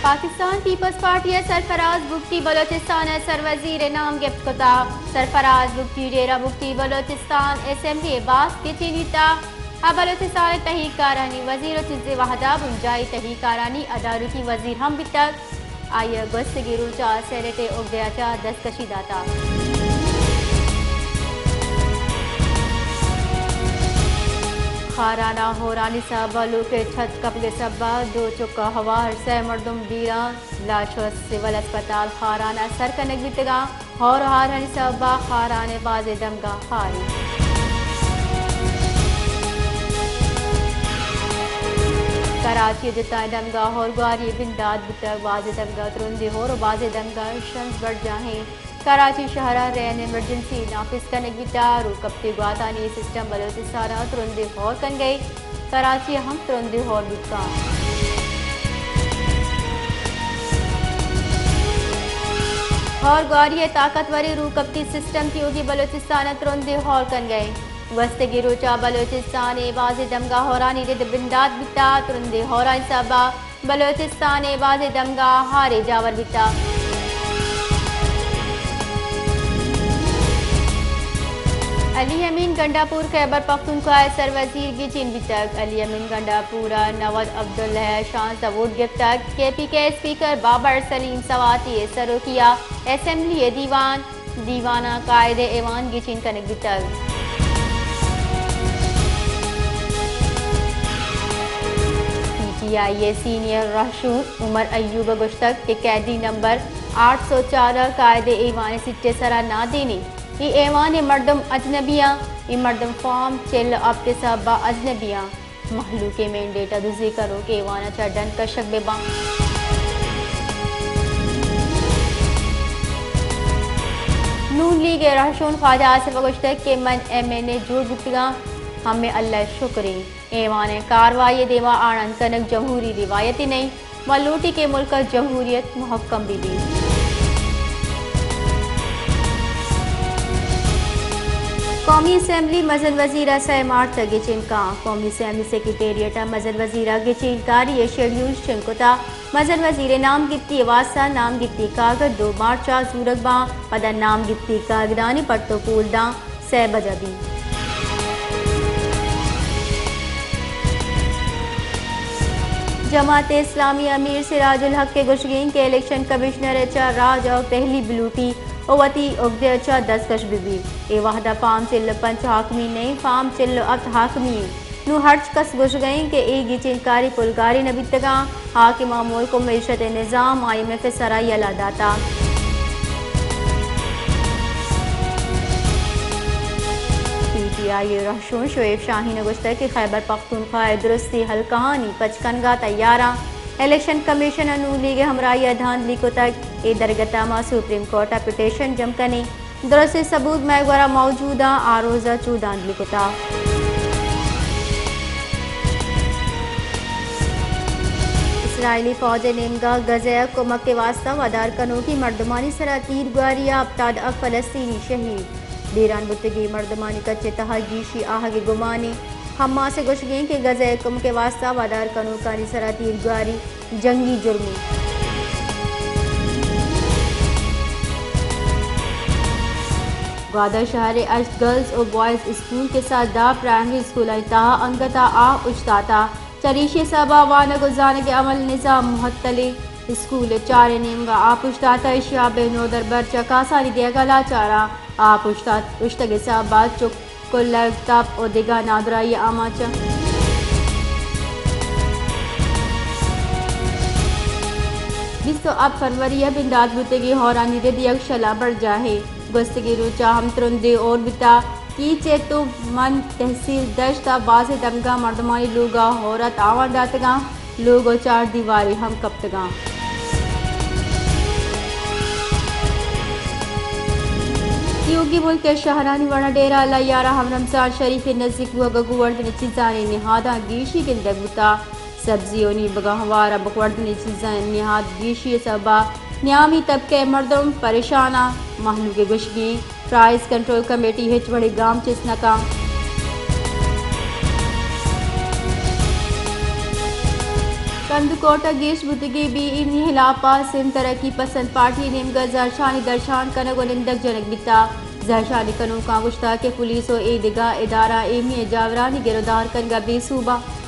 Pakistan Peoples party ءِ سرفراز بگٹی بلوچستان ءِ سروزیر ءِ نام گپت کتگ۔ سرفراز بگٹی ڈیرہ بگٹی بلوچستان اسمبلی ءِ باسک گچینیتگ ءُ بلوچستان ءِ تہی کارانی وزیر ءُ چیزے وہدا بنجاہی تہی کارانی ادارکی وزیر ہم بیتگ۔ آئی ءَ گوستگیں روچ ءَ سینیٹ ءِ اگدہ ءَ چہ دستکشی داتگ۔ خاران ءَ ہورانی سبب ءَ لوگ ءِ چھت کپگ ءِ سبب ءَ دو چک ءُ ہوار سئے مردم بیران، لاش ءُ سول ہسپتال خاران ءَ سر کنگ بیتگ اَنت۔ ہور ءُ ہارانی سبب ءَ خاران ءِ بازیں دمگاں ہار اِنت۔ کراچی ءِ جتائیں دمگاں ہورگواری ءِ بندات بوتگ، بازیں دمگاں ترندیں ہور ءُ بازیں دمگاں شنز برجاہ اِنت۔ کراچی شہر ءَ رین ایمرجنسی نافذ کنگ بیتگ، روکپتی گواتانی سسٹم بلوچستان ءَ ترندیں ہور کنگ ءَ اِنت۔ کراچی ءَ ہم ترندیں ہور بوت کنت۔ ہورگواری ءِ طاقتوریں روکپتی سسٹم تیوگیں بلوچستان ءَ ترندیں ہور کنگ ءَ اِنت۔ گوستگیں روچ ءَ بلوچستان ءِ بازیں دمگاں ہورانی رد بندات بیتگ، ترندیں ہورانی سبب ءَ بلوچستان ءِ بازیں دمگاں ہارے جاور بیتگ۔ علی امین گنڈاپور خیبر پختونخوا ءِ سروزیر گچین بیتگ۔ علی امین گنڈاپور ءَ نود عبداللہ ءَ شانزدہ ووٹ گپتگ۔ کے پی کے اسپیکر بابر سلیم سواتی ءِ سروکی ءَ اسمبلی ءِ دیوان دیوان ءَ قائد ایوان گچین کنگ بیتگ۔ پی ٹی آئی ءِ سینئر رہشون عمر ایوب ءَ گوشتگ کہ قیدی نمبر آٹھ سو چار ءَ قائد ایوان ءِ سیٹ ءِ سرا نادینی۔ اے ایوان ءِ مردم اجنبی آں، اے مردم فارم چل ءُ ہپت ءِ سبب ءَ اجنبی آں۔ مہلوک ءِ مینڈیٹ ءَ دزی کنوک ایوان ءَ چہ ڈن کشگ بہ باں۔ نون لیگ ءِ رہشون خواجہ آصف ءَ گوشتگ کہ من ایم این اے جوڑ بوتگاں، ہمے اللہ ءِ شکریں۔ ایوان ءِ کاروائی ءِ دیما آڑان کنگ جمہوری روایتے نہ اِنت۔ ما لوٹیں کہ ملک ءَ جمہوریت مہکم بہ بیت۔ قومی اسمبلی مزن وزیر ءَ سئے مارچ ءَ گچین کنت۔ قومی اسمبلی سیکرٹریٹ ءَ مزن وزیر ءَ گچین کاری ءِ شیڈیول شنگ کتگ۔ مزن وزیر ءِ نام گپتی ءِ واستہ نام گپتی کاگد دو مارچ ءَ زورگ باں، پدا نام گپتی کاگدانی پٹ ءُ پول داں سئے بجا بیت۔ جماعت اسلامی ءِ امیر سراج الحق ءِ گوشگ اِنت کہ الیکشن کمشنر ءَ چہ راج ءَ پہلی بلوٹی ءُ وتی عہدہ ءَ چہ دستکش بہ بیت۔ اے وہد ءَ فارم چل ءُ پنچ حاکمی نہ اِنت، فارم چل ءُ ہپت حاکمی اِنت۔ نوں ہرچ کس گوشگ ءَ اِنت کہ اے گچین کاری پلگاری نہ بیتگاں، حاکماں ملک ءُ معیشت ءِ نظام آئی ایم ایف ءِ سرا یلہ داتگ۔ پی ٹی آئی ءِ رہشون شعیب شاہین ءَ گوشتگ کہ خیبر پختونخوا ءِ درستیں حلقہانی پچ کنگ ءَ تیار آں۔ الیکشن کمیشن ءَ نون لیگ ءِ ہمراہی ءَ دھاندلی کتگ، اے درگت ءَ ما سپریم کورٹ ءَ پٹیشن جم کنیں۔ درستیں ثبوت مئے گورا موجود آں، آ روز ءَ چو دھاندلی کتگ۔ اسرائیلی فوج ءِ نیمگ ءَ غزہ ءَ کمک ءِ واستہ ودار کنوکیں مردمانی سرا تیرگواری ءَ ہپتاد ءُ ہپت فلسطینی شہید۔ بیران بوتگیں مردمانی کچ ءِ تہا گیشی آہگ ءِ گمان اِنت۔ حماس ءِ گوشگ اِنت کہ غزہ ءِ کمک ءِ واستہ ودار کنوکانی سرا تیرگواری جنگی جرمے۔ گوادر شہر ءِ ہشت گرلز ءُ بوائز اسکول ءِ ساہ دہ پرائمری اسکولانی تہا انگت ءَ آپ اوشتاتگ۔ چریشی ءِ سبب ءَ وانگ ءُ زانگ ءِ عمل نظام معطل اِنت۔ اسکول ءِ چاریں نیمگ ءَ آپ اوشتاتگ، ایشی ءَ بہ نودربر چہ کسانی دیگ ءَ لاچار اَنت۔ آپ اوشتات، اوشتگ ءِ سبب ءَ چک کلگ، تپ ءُ دگہ نادراہی ءِ آماچ اَنت۔ بیست ءُ ہپت فروری ءَ بندات بوتگیں ہورانی رد یک شلا برجاہ اِنت۔ گوستگیں روچ ءَ ہم ترندیں ہور بوتگ۔ کیچ ءِ تومن تحصیل دشت ءَ بازیں دمگاں مردمانی لوگ ءَ ہور ءَ تاوان داتگ اَنت۔ لوگ ءُ چاردیواری ہم کپتگ اَنت۔ تیوگیں ملک ءِ شہرانی وڑا ڈیرہ الہیار ءَ ہم رمضان شریف ءِ نزیک بوگ ءَ گوں وردنی چیزانی نہاداں گیشی گندگ بوتگ۔ سبزی ءُ نیمگاں ہوار ءَ بک وردنی چیزانی نہاد گیشی ءِ سبب ءَ نیامی طبقہ ءِ مردم پریشان اَنت۔ مہلوک ءِ گوشگ اِنت پرائز کنٹرول کمیٹی ہچ وڑیں گام چست نہ کنت۔ کندکوٹ ءَ گیش بوتگیں بے ایمنی ءِ ہلاپ ءَ سندھ ترقی پسند پارٹی ءِ نیمگ ءَ زہرشانی درشان کنگ ءُ نندگ جنگ بیتگ۔ زہرشانی کنوکاں گوشتگ کہ پولیس ءُ اے دگہ ادارہ ایمنی ءِ جاورانی گر ءُ دار کنگ ءَ بے سوب اَنت۔